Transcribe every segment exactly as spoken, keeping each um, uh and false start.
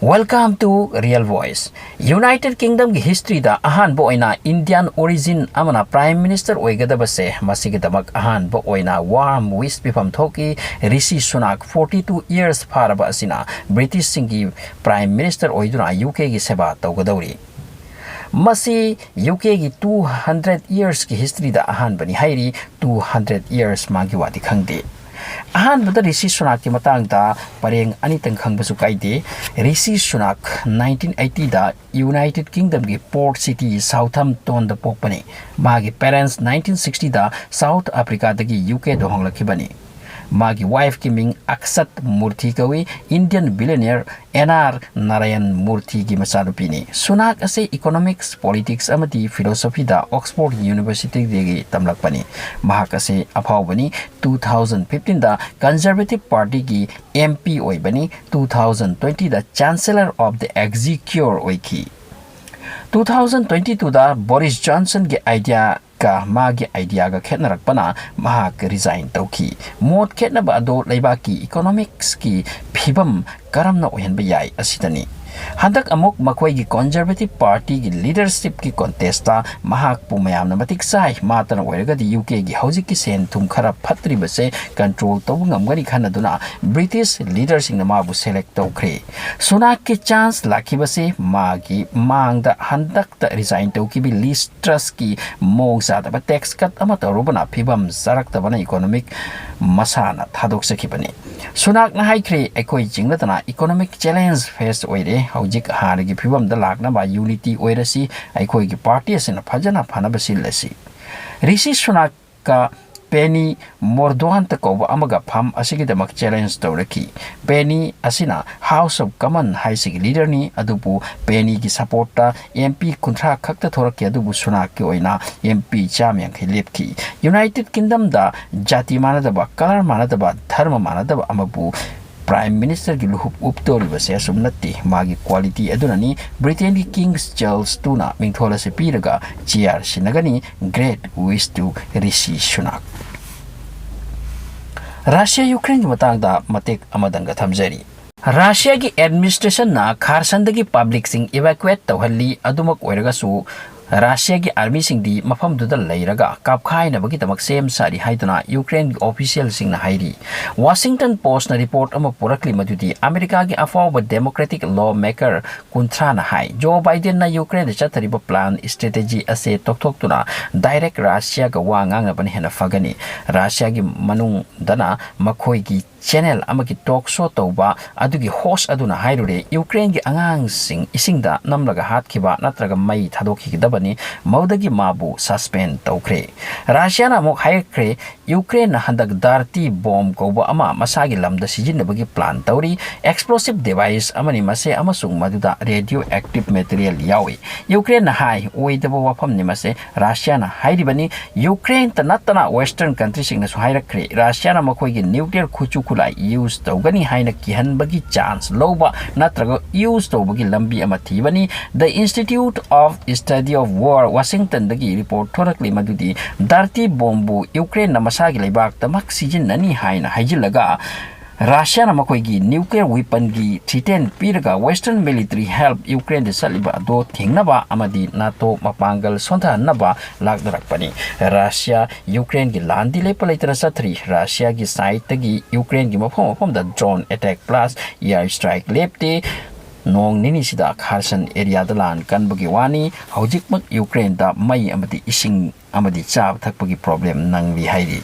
Welcome to Real Voice. United Kingdomꯒꯤ historyꯗ ꯑꯍꯥꯟꯕ ꯑꯣꯏꯅ Indian origin ꯑꯃꯅ Prime Minister ꯑꯣꯏꯒꯗꯕꯁꯦ, ꯃꯁꯤꯒꯤꯗꯃꯛ ꯑꯍꯥꯟꯕ ꯑꯣꯏꯅ warm wish ꯄꯤꯐꯝ ꯊꯣꯛꯈꯤ꯫ ꯔꯤꯁꯤ ꯁꯨꯅꯥꯛ forty two years ꯐꯥꯔꯕ ꯑꯁꯤꯅ Britishꯁꯤꯡꯒꯤ Prime Minister ꯑꯣꯏꯗꯨꯅ UKꯒꯤ ꯁꯦꯕꯥ ꯇꯧꯒꯗꯧꯔꯤ꯫ ꯃꯁꯤ UKꯒꯤ two hundred yearsꯀꯤ historyꯗ ꯑꯍꯥꯟꯕꯅꯤ ꯍꯥꯏꯔꯤ꯫ Two hundred years ꯃꯥꯒꯤ ꯋꯥꯗꯤ ꯈꯪꯗꯦ꯫ ꯑꯍꯥꯟꯕꯗ ꯔꯤꯁꯤ ꯁꯨꯅꯥꯛꯀꯤ ꯃꯇꯥꯡꯗ ꯄꯔꯦꯡ ꯑꯅꯤꯇꯪ ꯈꯪꯕꯁꯨ ꯀꯥꯏꯗꯦ꯫ ꯔꯤꯁꯤ ꯁꯨꯅꯥꯛ nineteen eightyꯗ United Kingdomꯒꯤ port city Southamptonꯗ ꯄꯣꯛꯄꯅꯤ꯫ ꯃꯥꯒꯤ parents nineteen sixtyꯗ South Africaꯗꯒꯤ UKꯗ ꯍꯣꯡꯂꯛꯈꯤꯕꯅꯤ꯫ ꯃꯥꯒꯤ wifeꯀꯤ ꯃꯤꯡ ꯑꯛꯁꯠ ꯃꯨꯔꯊꯤ ꯀꯧꯏ꯫ Indian billionaire N R Narayan Murthyꯒꯤ ꯃꯆꯥꯅꯨꯄꯤꯅꯤ꯫ ꯁꯨꯅꯥꯛ ꯑꯁꯤ economics, politics ꯑꯃꯗꯤ philosophyꯗ Oxford Universityꯗꯒꯤ ꯇꯝꯂꯛꯄꯅꯤ꯫ ꯃꯍꯥꯛ ꯑꯁꯤ ꯑꯐꯥꯎꯕꯅꯤ꯫ Two thousand fifteenꯗ Conservative Partyꯒꯤ MP ꯑꯣꯏꯕꯅꯤ꯫ Two thousand twentyꯗ Chancellor of the Exchequer ꯑꯣꯏꯈꯤ꯫ Two thousand twenty twoꯗ Boris Johnsonꯒꯤ idea ꯒ ꯃꯥꯒꯤ ideaꯒ ꯈꯦꯠꯅꯔꯛꯄꯅ ꯃꯍꯥꯛ resign ꯇꯧꯈꯤ꯫ ꯃꯣꯠ ꯈꯦꯠꯅꯕ ꯑꯗꯨ ꯂꯩꯕꯥꯛꯀꯤ economicsꯀꯤ ꯐꯤꯕꯝ ꯀꯔꯝꯅ ꯑꯣꯏꯍꯟꯕ ꯌꯥꯏ ꯑꯁꯤꯗꯅꯤ꯫ ꯍꯟꯗꯛ ꯑꯃꯨꯛ ꯃꯈꯣꯏꯒꯤ Conservative Partyꯒꯤ leadershipꯀꯤ contestꯇ ꯃꯍꯥꯛꯄꯨ ꯃꯌꯥꯝꯅ ꯃꯇꯤꯛ ꯆꯥꯏ, ꯃꯥꯇꯅ ꯑꯣꯏꯔꯒꯗꯤ UKꯒꯤ ꯍꯧꯖꯤꯛꯀꯤ ꯁꯦꯟ ꯊꯨꯝ ꯈꯔ ꯐꯠꯇ꯭ꯔꯤꯕꯁꯦ control ꯇꯧꯕ ꯉꯝꯒꯅꯤ ꯈꯟꯅꯗꯨꯅ British leaderꯁꯤꯡꯅ ꯃꯥꯕꯨ select ꯇꯧꯈ꯭ꯔꯦ꯫ ꯁꯨꯅꯥꯛꯀꯤ chance ꯂꯥꯛꯈꯤꯕꯁꯤ ꯃꯥꯒꯤ ꯃꯥꯡꯗ ꯍꯟꯗꯛꯇ resign ꯇꯧꯈꯤꯕ ꯂꯤꯁ ꯇ꯭ꯔꯁꯀꯤ ꯃꯑꯣꯡ ꯆꯥꯗꯕ tax cut ꯑꯃ ꯇꯧꯔꯨꯕꯅ ꯐꯤꯕꯝ ꯆꯥꯔꯛꯇꯕꯅ economic ꯃꯁꯥꯅ ꯊꯥꯗꯣꯛꯆꯈꯤꯕꯅꯤ꯫ ꯁꯨꯅꯥꯛꯅ ꯍꯥꯏꯈ꯭ꯔꯦ, "ꯑꯩꯈꯣꯏ ꯆꯤꯡꯅꯗꯅ economic challenge face ꯑꯣꯏꯔꯦ꯫ ꯍꯧꯖꯤꯛ ꯍꯥꯟꯅꯒꯤ ꯐꯤꯕꯝꯗ ꯂꯥꯛꯅꯕ unity ꯑꯣꯏꯔꯁꯤ꯫ ꯑꯩꯈꯣꯏꯒꯤ party ꯑꯁꯤꯅ ꯐꯖꯅ ꯐꯅꯕ ꯁꯤꯜꯂꯁꯤ"꯫ ꯔꯤꯁꯤ ꯁꯨꯅꯥꯛꯀ ꯄꯦꯅꯤ ꯃꯣꯔꯗ꯭ꯋꯥꯟꯇ ꯀꯧꯕ ꯑꯃꯒ ꯐꯥꯝ ꯑꯁꯤꯒꯤꯗꯃꯛ challenge ꯇꯧꯔꯛꯈꯤ꯫ ꯄꯦꯅꯤ ꯑꯁꯤꯅ House of Commons ꯍꯥꯏꯁꯤꯒꯤ leaderꯅꯤ, ꯑꯗꯨꯕꯨ ꯄꯦꯅꯤꯒꯤ supportꯇ MP ꯀꯨꯟꯊ꯭ꯔꯥ ꯈꯛꯇ ꯊꯣꯔꯛꯈꯤ, ꯑꯗꯨꯕꯨ ꯁꯨꯅꯥꯛꯀꯤ ꯑꯣꯏꯅ MP ꯆꯥꯝꯃ ꯌꯥꯡꯈꯩ ꯂꯦꯞꯈꯤ꯫ United Kingdomꯗ ꯖꯥꯇꯤ ꯃꯥꯟꯅꯗꯕ, colour ꯃꯥꯟꯅꯗꯕ, ꯙꯔꯃ ꯃꯥꯟꯅꯗꯕ ꯑꯃꯕꯨ Prime Ministerꯒꯤ ꯂꯨꯍꯨꯞ ꯎꯞꯇꯧꯔꯤꯕꯁꯦ ꯑꯁꯨꯝ ꯅꯠꯇꯦ, ꯃꯥꯒꯤ quality ꯑꯗꯨꯅꯅꯤ꯫ Britainꯒꯤ King Charles ꯇꯨꯅ ꯃꯤꯡꯊꯣꯜ ꯑꯁꯤ ꯄꯤꯔꯒ chair ꯁꯤꯟꯅꯒꯅꯤ꯫ Great wish to Rishi Sunak. Russia ꯌꯨꯀ꯭ꯔꯦꯟꯒꯤ ꯃꯇꯥꯡꯗ ꯃꯇꯦꯛ ꯑꯃꯗꯪꯒ ꯊꯝꯖꯔꯤ꯫ ꯔꯥꯁꯤꯌꯥꯒꯤ ꯑꯦꯗꯃꯤꯅꯤꯁꯇ꯭ꯔꯦꯁꯟꯅ ꯈꯥꯔꯁꯟꯗꯒꯤ ꯄꯕ꯭ꯂꯤꯛꯁꯤꯡ ꯏꯚꯥꯀ꯭ꯌꯨꯑꯦꯠ ꯇꯧꯍꯜꯂꯤ꯫ ꯑꯗꯨꯃꯛ ꯑꯣꯏꯔꯒꯁꯨ, ꯔꯥꯁꯤꯌꯥꯒꯤ ꯑꯥꯔꯃꯤꯁꯤꯡꯗꯤ ꯃꯐꯝꯗꯨꯗ ꯂꯩꯔꯒ ꯀꯥꯞꯈꯥꯏꯅꯕꯒꯤꯗꯃꯛ ꯁꯦꯝ ꯁꯥꯔꯤ ꯍꯥꯏꯗꯨꯅ ꯌꯨꯀ꯭ꯔꯦꯟꯒꯤ ꯑꯣꯐꯤꯁꯤꯌꯦꯜꯁꯤꯡꯅ ꯍꯥꯏꯔꯤ꯫ ꯋꯥꯁꯤꯡꯇꯟ ꯄꯣꯁ꯭ꯠꯅ ꯔꯤꯄꯣꯔꯠ ꯑꯃ ꯄꯨꯔꯛꯂꯤ, ꯃꯗꯨꯗꯤ ꯑꯃꯦꯔꯤꯀꯥꯒꯤ ꯑꯐꯥꯎꯕ ꯗꯦꯃꯣꯀ꯭ꯔꯦꯇꯤꯛ ꯂꯣ ꯃꯦꯀꯔ ꯀꯨꯟꯊ꯭ꯔꯥꯅ ꯍꯥꯏ, ꯖꯣ ꯕꯥꯏꯗꯦꯟꯅ ꯌꯨꯀ꯭ꯔꯦꯟꯗ ꯆꯠꯊꯔꯤꯕ ꯄ꯭ꯂꯥꯟ ꯁ꯭ꯇ꯭ꯔꯦꯇꯦꯖꯤ ꯑꯁꯦ ꯇꯣꯛꯊꯣꯛꯇꯨꯅ ꯗꯥꯏꯔꯦꯛ ꯔꯥꯁꯤꯌꯥꯒ ꯋꯥ ꯉꯥꯡꯅꯕꯅ ꯍꯦꯟꯅ ꯐꯒꯅꯤ꯫ ꯔꯥꯁꯤꯌꯥꯒꯤ ꯃꯅꯨꯡꯗꯅ ꯃꯈꯣꯏꯒꯤ ꯆꯦꯅꯦꯜ ꯑꯃꯒꯤ ꯇꯣꯛ ꯁꯣ ꯇꯧꯕ ꯑꯗꯨꯒꯤ ꯍꯣꯁ꯭ꯠ ꯑꯗꯨꯅ ꯍꯥꯏꯔꯨꯔꯦ, ꯌꯨꯀ꯭ꯔꯦꯟꯒꯤ ꯑꯉꯥꯡꯁꯤꯡ ꯏꯁꯤꯡꯗ ꯅꯝꯂꯒ ꯍꯥꯠꯈꯤꯕ ꯅꯠꯇ꯭ꯔꯒ ꯃꯩ ꯊꯥꯗꯣꯛꯈꯤꯒꯗꯕꯅꯤ, ꯃꯗꯨꯗꯒꯤ ꯃꯥꯕꯨ ꯁꯁꯄꯦꯟ ꯇꯧꯈ꯭ꯔꯦ꯫ ꯔꯥꯁꯤꯌꯥꯅ ꯑꯃꯨꯛ ꯍꯥꯏꯔꯛꯈ꯭ꯔꯦ, ꯌꯨꯀ꯭ꯔꯦꯟꯅ ꯍꯟꯗꯛ ꯗꯥꯔꯇꯤ ꯕꯣꯝ ꯀꯧꯕ ꯑꯃ ꯃꯁꯥꯒꯤ ꯂꯝꯗ ꯁꯤꯖꯤꯟꯅꯕꯒꯤ ꯄ꯭ꯂꯥꯟ ꯇꯧꯔꯤ꯫ ꯑꯦꯛꯁꯄ꯭ꯂꯣꯁꯤꯚ ꯗꯤꯚꯥꯏꯁ ꯑꯃꯅꯤ ꯃꯁꯦ, ꯑꯃꯁꯨꯡ ꯃꯗꯨꯗ ꯔꯦꯗꯤꯑꯣ ꯑꯦꯛꯇꯤꯚ ꯃꯦꯇꯔꯤꯌꯦꯜ ꯌꯥꯎꯏ꯫ ꯌꯨꯀ꯭ꯔꯦꯟꯅ ꯍꯥꯏ, ꯑꯣꯏꯗꯕ ꯋꯥꯐꯝꯅꯤ ꯃꯁꯦ, ꯔꯥꯁꯤꯌꯥꯅ ꯍꯥꯏꯔꯤꯕꯅꯤ꯫ ꯌꯨꯀ꯭ꯔꯦꯟꯇ ꯅꯠꯇꯅ ꯋꯦꯁꯇꯔꯟ ꯀꯟꯇ꯭ꯔꯤꯁꯤꯡꯅꯁꯨ ꯍꯥꯏꯔꯛꯈ꯭ꯔꯦ, ꯔꯥꯁꯤꯌꯥꯅ ꯃꯈꯣꯏꯒꯤ ꯅ꯭ꯌꯨꯀ꯭ꯂꯤꯌꯔ ꯈꯨꯠꯁꯨ ꯈꯨꯠꯂꯥꯏ ꯌꯨꯖ ꯇꯧꯒꯅꯤ ꯍꯥꯏꯅ ꯀꯤꯍꯟꯕꯒꯤ ꯆꯥꯟꯁ ꯂꯧꯕ ꯅꯠꯇ꯭ꯔꯒ ꯌꯨꯖ ꯇꯧꯕꯒꯤ ꯂꯝꯕꯤ ꯑꯃ ꯊꯤꯕꯅꯤ꯫ The Institute of Study of War, ꯋꯥꯁꯤꯡꯇꯟꯗꯒꯤ ꯔꯤꯄꯣꯔꯠ ꯊꯣꯔꯛꯂꯤ, ꯃꯗꯨꯗꯤ ꯗꯥꯔꯇꯤ ꯕꯣꯝꯕꯨ ꯌꯨꯀ꯭ꯔꯦꯟꯅ ꯃꯁꯥꯒꯤ ꯂꯩꯕꯥꯛꯇꯃꯛ ꯁꯤꯖꯤꯟꯅꯅꯤ ꯍꯥꯏꯅ ꯍꯥꯏꯖꯤꯜꯂꯒ, ꯔꯥꯁꯤꯌꯥꯅ ꯃꯈꯣꯏꯒꯤ ꯅ꯭ꯌꯨꯀ꯭ꯂꯤꯌꯔ ꯋꯤꯄꯟꯒꯤ ꯊ꯭ꯔꯤꯇꯦꯟ ꯄꯤꯔꯒ ꯋꯦꯁꯇꯔꯟ ꯃꯤꯂꯤꯇꯔꯤ ꯍꯦꯜꯞ ꯌꯨꯀ꯭ꯔꯦꯟꯗ ꯆꯠꯂꯤꯕ ꯑꯗꯨ ꯊꯤꯡꯅꯕ ꯑꯃꯗꯤ ꯅꯥꯇꯣ ꯃꯄꯥꯡꯒꯜ ꯁꯣꯟꯊꯍꯟꯅꯕ ꯂꯥꯛꯅꯔꯛꯄꯅꯤ꯫ ꯔꯥꯁꯤꯌꯥ ꯌꯨꯀ꯭ꯔꯦꯟꯒꯤ ꯂꯥꯟꯗꯤ ꯂꯦꯞꯄ ꯂꯩꯇꯅ ꯆꯠꯊꯔꯤ꯫ ꯔꯥꯁꯤꯌꯥꯒꯤ ꯁꯥꯏꯠꯇꯒꯤ ꯌꯨꯀ꯭ꯔꯦꯟꯒꯤ ꯃꯐꯝ ꯃꯐꯝꯗ drone attack plus air strike ꯂꯦꯞꯇꯦ꯫ ꯅꯣꯡ ꯅꯤꯅꯤꯁꯤꯗ ꯈꯥꯔꯁꯟ ꯑꯦꯔꯤꯌꯥꯗ ꯂꯥꯟ ꯀꯟꯕꯒꯤ ꯋꯥꯅꯤ꯫ ꯍꯧꯖꯤꯛꯃꯛ ꯌꯨꯀ꯭ꯔꯦꯟꯗ ꯃꯩ ꯑꯃꯗꯤ ꯏꯁꯤꯡ ꯑꯃꯗꯤ ꯆꯥꯕ ꯊꯛꯄꯒꯤ ꯄ꯭ꯔꯣꯕ꯭ꯂꯦꯝ ꯅꯪꯂꯤ ꯍꯥꯏꯔꯤ꯫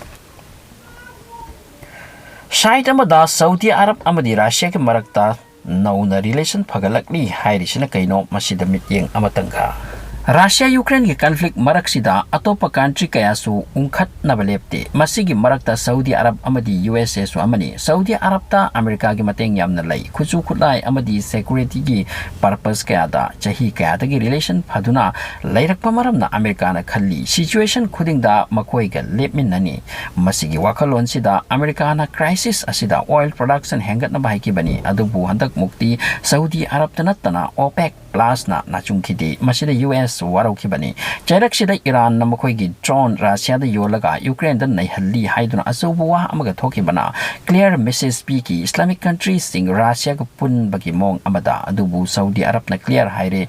ꯁꯥꯏꯠ ꯑꯃꯗ ꯁꯥꯎꯗꯤ ꯑꯔꯕ ꯑꯃꯗꯤ ꯔꯥꯁꯤꯌꯥꯒꯤ ꯃꯔꯛꯇ ꯅꯧꯅ ꯔꯤꯂꯦꯁꯟ ꯐꯒꯠꯂꯛꯂꯤ ꯍꯥꯏꯔꯤꯁꯤꯅ ꯀꯩꯅꯣ? ꯃꯁꯤꯗ ꯃꯤꯠꯌꯦꯡ ꯑꯃꯇꯪꯒ꯫ ꯔꯥꯁꯤꯌꯥ ꯌꯨꯀ꯭ꯔꯦꯟꯒꯤ ꯀꯟꯐ꯭ꯂꯤꯛ ꯃꯔꯛꯁꯤꯗ ꯑꯇꯣꯞꯄ ꯀꯟꯇ꯭ꯔꯤ ꯀꯌꯥꯁꯨ ꯎꯪꯈꯠꯅꯕ ꯂꯦꯞꯇꯦ꯫ ꯃꯁꯤꯒꯤ ꯃꯔꯛꯇ ꯁꯥꯎꯗꯤ ꯑꯔꯕ ꯑꯃꯗꯤ ꯌꯨ ꯑꯦꯁ ꯑꯦꯁꯨ ꯑꯃꯅꯤ꯫ ꯁꯥꯎꯗꯤ ꯑꯔꯕꯇ ꯑꯃꯦꯔꯤꯀꯥꯒꯤ ꯃꯇꯦꯡ ꯌꯥꯝꯅ ꯂꯩ꯫ ꯈꯨꯠꯁꯨ ꯈꯨꯠꯂꯥꯏ ꯑꯃꯗꯤ ꯁꯦꯀ꯭ꯌꯨꯔꯤꯇꯤꯒꯤ ꯄꯔꯄꯁ ꯀꯌꯥꯗ ꯆꯍꯤ ꯀꯌꯥꯗꯒꯤ ꯔꯤꯂꯦꯁꯟ ꯐꯗꯨꯅ ꯂꯩꯔꯛꯄ ꯃꯔꯝꯅ ꯑꯃꯦꯔꯤꯀꯥꯅ ꯈꯜꯂꯤ, ꯁꯤꯆꯨꯋꯦꯁꯟ ꯈꯨꯗꯤꯡꯗ ꯃꯈꯣꯏꯒ ꯂꯦꯞꯃꯤꯟꯅꯅꯤ꯫ ꯃꯁꯤꯒꯤ ꯋꯥꯈꯜꯂꯣꯟꯁꯤꯗ ꯑꯃꯦꯔꯤꯀꯥꯅ ꯀ꯭ꯔꯥꯏꯁꯤꯁ ꯑꯁꯤꯗ ꯑꯣꯏꯜ ꯄ꯭ꯔꯗꯛꯁꯟ ꯍꯦꯟꯒꯠꯅꯕ ꯍꯥꯏꯈꯤꯕꯅꯤ, ꯑꯗꯨꯕꯨ ꯍꯟꯗꯛꯃꯨꯛꯇꯤ ꯁꯥꯎꯗꯤ ꯑꯔꯕꯇ ꯅꯠꯇꯅ ꯑꯣꯄꯦꯛ ꯄ꯭ꯂꯁꯅ ꯅꯥꯆꯨꯡꯈꯤꯗꯦ꯫ ꯃꯁꯤꯗ ꯌꯨ ꯑꯦꯁ ꯋꯥꯔꯧꯈꯤꯕꯅꯤ꯫ ꯆꯩꯔꯛꯁꯤꯗ ꯏꯔꯥꯟꯅ ꯃꯈꯣꯏꯒꯤ drone ꯔꯁꯤꯌꯥꯗ ꯌꯣꯜꯂꯒ ꯌꯨꯀ꯭ꯔꯦꯟꯗ ꯅꯩꯍꯜꯂꯤ ꯍꯥꯏꯗꯨꯅ ꯑꯆꯧꯕ ꯋꯥ ꯑꯃꯒ ꯊꯣꯛꯈꯤꯕꯅ clear message ꯄꯤꯈꯤ꯫ Islamic countryꯁꯤꯡ ꯔꯁꯤꯌꯥꯒ ꯄꯨꯟꯕꯒꯤ ꯃꯑꯣꯡ ꯑꯃꯗ꯫ ꯑꯗꯨꯕꯨ ꯁꯥꯎꯗꯤ ꯑꯔꯕꯅ clear ꯍꯥꯏꯔꯦ,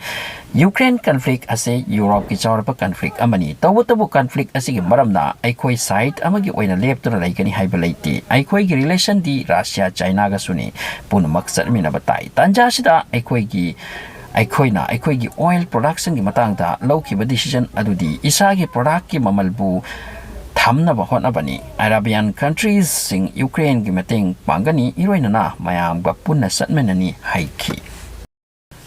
Ukraine conflict ꯑꯁꯤ ꯌꯨꯔꯣꯞꯀꯤ ꯆꯥꯎꯔꯕ conflict ꯑꯃꯅꯤ꯫ ꯇꯧꯕꯇꯕꯨ conflict ꯑꯁꯤꯒꯤ ꯃꯔꯝꯅ ꯑꯩꯈꯣꯏ side ꯑꯃꯒꯤ ꯑꯣꯏꯅ ꯂꯦꯞꯇꯨꯅ ꯂꯩꯒꯅꯤ ꯍꯥꯏꯕ ꯂꯩꯇꯦ꯫ ꯑꯩꯈꯣꯏꯒꯤ relationꯗꯤ ꯔꯁꯤꯌꯥ ꯆꯥꯏꯅꯥꯒꯁꯨꯅꯤ꯫ ꯄꯨꯝꯅꯃꯛ ꯆꯠꯃꯤꯟꯅꯕ ꯇꯥꯏ꯫ ꯇꯥꯟꯖꯥꯁꯤꯗ ꯑꯩꯈꯣꯏꯒꯤ ꯑꯩꯈꯣꯏꯅ ꯑꯩꯈꯣꯏꯒꯤ oil productionꯒꯤ ꯃꯇꯥꯡꯗ ꯂꯧꯈꯤꯕ decision ꯑꯗꯨꯗꯤ ꯏꯁꯥꯒꯤ productꯀꯤ ꯃꯃꯜꯕꯨ ꯊꯝꯅꯕ ꯍꯣꯠꯅꯕꯅꯤ꯫ Arabian countryꯁꯤꯡ ꯌꯨꯀ꯭ꯔꯦꯟꯒꯤ ꯃꯇꯦꯡ ꯄꯥꯡꯒꯅꯤ, ꯏꯔꯣꯏꯅꯅ ꯃꯌꯥꯝꯒ ꯄꯨꯟꯅ ꯆꯠꯃꯤꯟꯅꯅꯤ ꯍꯥꯏꯈꯤ꯫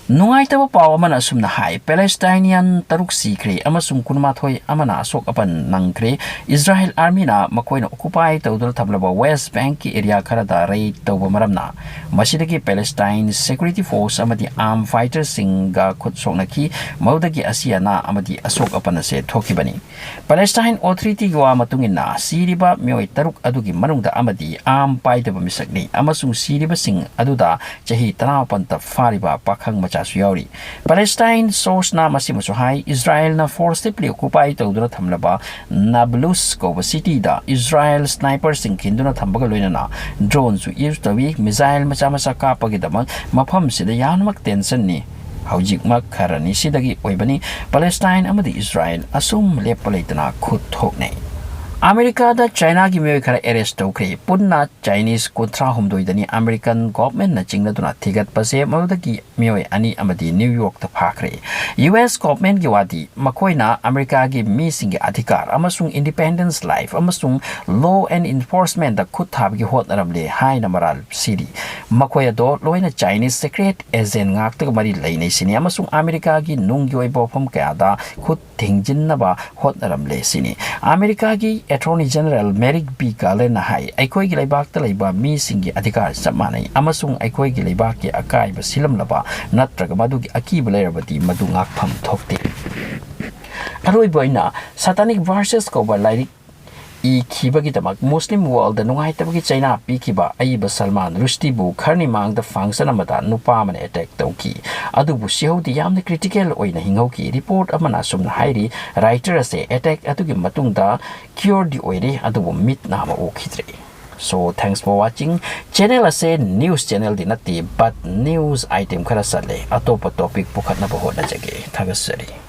ꯅꯨꯡꯉꯥꯏꯇꯕ ꯄꯥꯎ ꯑꯃꯅ ꯑꯁꯨꯝꯅ ꯍꯥꯏ, Palestinian ꯇꯔꯨꯛ ꯁꯤꯈ꯭ꯔꯦ ꯑꯃꯁꯨꯡ ꯀꯨꯟꯃꯥꯊꯣꯏ ꯑꯃꯅ ꯑꯁꯣꯛ ꯑꯄꯟ ꯅꯪꯈ꯭ꯔꯦ꯫ Israel armyꯅ ꯃꯈꯣꯏꯅ occupy ꯇꯧꯗꯨꯅ ꯊꯝꯂꯕ West Bankꯀꯤ area ꯈꯔꯗ raid ꯇꯧꯕ ꯃꯔꯝꯅ ꯃꯁꯤꯗꯒꯤ Palestine Security Force ꯑꯃꯗꯤ arm fighterꯁꯤꯡꯒ ꯈꯨꯠ ꯁꯣꯛꯅꯈꯤ꯫ ꯃꯗꯨꯗꯒꯤ ꯑꯁꯤ ꯑꯅꯥ ꯑꯃꯗꯤ ꯑꯁꯣꯛ ꯑꯄꯟ ꯑꯁꯦ ꯊꯣꯛꯈꯤꯕꯅꯤ꯫ Palestine Authorityꯒꯤ ꯋꯥ ꯃꯇꯨꯡ ꯏꯟꯅ, ꯁꯤꯔꯤꯕ ꯃꯤꯑꯣꯏ ꯇꯔꯨꯛ ꯑꯗꯨꯒꯤ ꯃꯅꯨꯡꯗ ꯑꯃꯗꯤ arm ꯄꯥꯏꯗꯕ ꯃꯤꯁꯛꯅꯤ ꯑꯃꯁꯨꯡ ꯁꯤꯔꯤꯕꯁꯤꯡ ꯑꯗꯨꯗ ꯆꯍꯤ ꯇꯔꯥꯃꯥꯄꯟꯇ ꯐꯥꯔꯤꯕ ꯄꯥꯈꯪ ꯃꯆꯥꯁꯨ ꯌꯥꯎꯔꯤ꯫ Palestine sourceꯅ ꯃꯁꯤꯃꯁꯨ ꯍꯥꯏ, Israelꯅ forcibly occupy ꯇꯧꯗꯨꯅ ꯊꯝꯂꯕ Nablus ꯀꯧꯕ cityꯗ Israel sniperꯁꯤꯡ ꯈꯤꯟꯗꯨꯅ ꯊꯝꯕꯒ ꯂꯣꯏꯅꯅ droneꯁꯨ use ꯇꯧꯏ꯫ Missile ꯃꯆꯥ ꯃꯆꯥ ꯀꯥꯞꯄꯒꯤꯗꯃꯛ ꯃꯐꯝꯁꯤꯗ ꯌꯥꯝꯅꯃꯛ tensionꯅꯤ꯫ ꯍꯧꯖꯤꯛꯃꯛ ꯈꯔꯅꯤ ꯁꯤꯗꯒꯤ ꯑꯣꯏꯕꯅꯤ꯫ Palestine ꯑꯃꯗꯤ Israel ꯑꯁꯨꯝ ꯂꯦꯞꯄ ꯂꯩꯇꯅ ꯈꯨꯠ ꯊꯣꯛꯅꯩ꯫ ꯑꯃꯦꯔꯤꯀꯥꯗ ꯆꯥꯏꯅꯥꯒꯤ ꯃꯤꯑꯣꯏ ꯈꯔ arrest ꯇꯧꯈ꯭ꯔꯦ꯫ ꯄꯨꯟꯅ Chinese ꯀꯨꯟꯊ꯭ꯔꯥ ꯍꯨꯝꯗꯣꯏꯗꯅꯤ American governmentꯅ ꯆꯤꯡꯅꯗꯨꯅ ꯊꯤꯒꯠꯄꯁꯦ꯫ ꯃꯗꯨꯗꯒꯤ ꯃꯤꯑꯣꯏ ꯑꯅꯤ ꯑꯃꯗꯤ New Yorkꯇ ꯐꯥꯈ꯭ꯔꯦ꯫ US governmentꯀꯤ ꯋꯥꯗꯤ ꯃꯈꯣꯏꯅ ꯑꯃꯦꯔꯤꯀꯥꯒꯤ ꯃꯤꯁꯤꯡꯒꯤ ꯑꯙꯤꯀꯥꯔ ꯑꯃꯁꯨꯡ independence life ꯑꯃꯁꯨꯡ law and enforcementꯇ ꯈꯨꯠ ꯊꯥꯕꯒꯤ ꯍꯣꯠꯅꯔꯝꯂꯦ ꯍꯥꯏꯅ ꯃꯔꯥꯜ ꯁꯤꯔꯤ꯫ ꯃꯈꯣꯏ ꯑꯗꯣ ꯂꯣꯏꯅ Chinese secret agent ꯉꯥꯛꯇꯒ ꯃꯔꯤ ꯂꯩꯅꯩ ꯁꯤꯅꯤ ꯑꯃꯁꯨꯡ ꯑꯃꯦꯔꯤꯀꯥꯒꯤ ꯅꯨꯡꯒꯤ ꯑꯣꯏꯕ ꯋꯥꯐꯝ ꯀꯌꯥꯗ ꯈꯨꯠ ꯊꯤꯡꯖꯤꯟꯅꯕ ꯍꯣꯠꯅꯔꯝꯂꯦ ꯁꯤꯅꯤ꯫ ꯑꯃꯦꯔꯤꯀꯥꯒꯤ Attorney General Merrick B Garlandꯅ ꯍꯥꯏ, "ꯑꯩꯈꯣꯏꯒꯤ ꯂꯩꯕꯥꯛꯇ ꯂꯩꯕ ꯃꯤꯁꯤꯡꯒꯤ ꯑꯙꯤꯀꯥꯔ ꯆꯞ ꯃꯥꯟꯅꯩ ꯑꯃꯁꯨꯡ ꯑꯩꯈꯣꯏꯒꯤ ꯂꯩꯕꯥꯛꯀꯤ ꯑꯀꯥꯏꯕ ꯁꯤꯜꯂꯝꯂꯕ ꯅꯠꯇ꯭ꯔꯒ ꯃꯗꯨꯒꯤ ꯑꯀꯤꯕ ꯂꯩꯔꯕꯗꯤ ꯃꯗꯨ ꯉꯥꯛꯐꯝ ꯊꯣꯛꯇꯦ"꯫ ꯑꯔꯣꯏꯕ ꯑꯣꯏꯅ Satanic Verses ꯀꯧꯕ ꯂꯥꯏꯔꯤꯛ ꯏꯈꯤꯕꯒꯤꯗꯃꯛ ꯃꯨꯁꯂꯤꯝ ꯋꯥꯔꯜꯗ ꯅꯨꯡꯉꯥꯏꯇꯕꯒꯤ ꯆꯩꯅꯥ ꯄꯤꯈꯤꯕ ꯑꯏꯕ ꯁꯜꯃꯥꯟ ꯔꯨꯁꯇꯤꯕꯨ ꯈꯔꯅꯤ ꯃꯥꯡꯗ ꯐꯪꯁꯟ ꯑꯃꯗ ꯅꯨꯄꯥ ꯑꯃꯅ ꯑꯦꯇꯦꯛ ꯇꯧꯈꯤ꯫ ꯑꯗꯨꯕꯨ ꯁꯤꯍꯧꯗꯤ ꯌꯥꯝꯅ ꯀ꯭ꯔꯤꯇꯤꯀꯦꯜ ꯑꯣꯏꯅ ꯍꯤꯡꯍꯧꯈꯤ꯫ ꯔꯤꯄꯣꯔꯠ ꯑꯃꯅ ꯑꯁꯨꯝꯅ ꯍꯥꯏꯔꯤ, ꯔꯥꯏꯇꯔ ꯑꯁꯦ ꯑꯦꯇꯦꯛ ꯑꯗꯨꯒꯤ ꯃꯇꯨꯡꯗ ꯀ꯭ꯌꯣꯔꯗꯤ ꯑꯣꯏꯔꯦ, ꯑꯗꯨꯕꯨ ꯃꯤꯠ ꯅꯥ ꯑꯃ ꯎꯈꯤꯗ꯭ꯔꯦ꯫ So, thanks for watching. Channel ꯑꯁꯦ ꯅ꯭ꯌꯨꯁ ꯆꯦꯅꯦꯜꯗꯤ ꯅꯠꯇꯦ, but ꯅ꯭ꯌꯨꯁ ꯑꯥꯏꯇꯦꯝ ꯈꯔ ꯆꯠꯂꯦ꯫ ꯑꯇꯣꯞꯄ ꯇꯣꯄꯤꯛ ꯄꯨꯈꯠꯅꯕ ꯍꯣꯠꯅꯖꯒꯦ꯫ ꯊꯥꯒꯠꯆꯔꯤ꯫